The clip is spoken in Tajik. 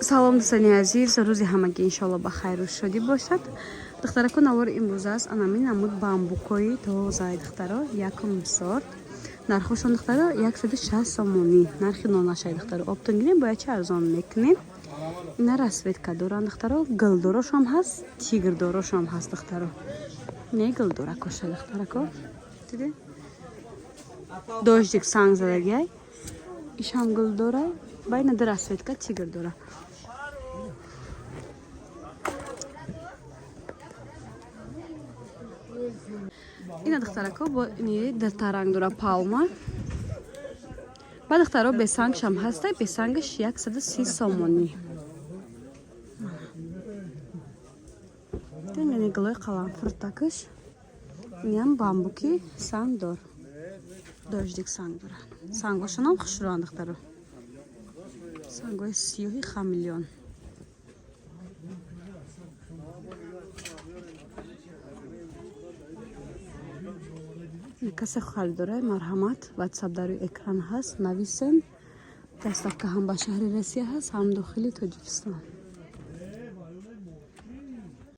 Салом, дӯстони азиз, рӯзи ҳамагӣ иншоалло ба хайру шодӣ бошад. Духтарако, навори имрӯз аст анамин намуд бамбукои тозаи, духтаро, якум сорт. Нархошон, духтаро, 160 сомонӣ нархи нонашай, духтаро. Оптом гирем, бояд чи арзон мекунем. Ина расцветка доранд, духтаро, гулдорошам ҳаст, тигрдорошам ҳаст, духтаро. Не гулдоракоша, духтарако, диде, дождик санг задагиай, ишам гул дора, байна ду расцветка тигр дора. Ина, духтарако, бо ини диртаранг дора, палма. Ба духтаро, бесангшам ҳаста, бесангаш 130 сомонӣ. Ини гулои қаламфуртакаш, иниам бамбуки сангдор, дождик санг дора. Сангошонам хушрӯанд, духтаро, сангои сиёҳи хамелеон. Касе харидорай, марҳамат, Ватсап дар рӯи экран ҳаст, нависен. Доставка ҳам ба шаҳри Россия ҳаст, ҳам дохили Тоҷикистон.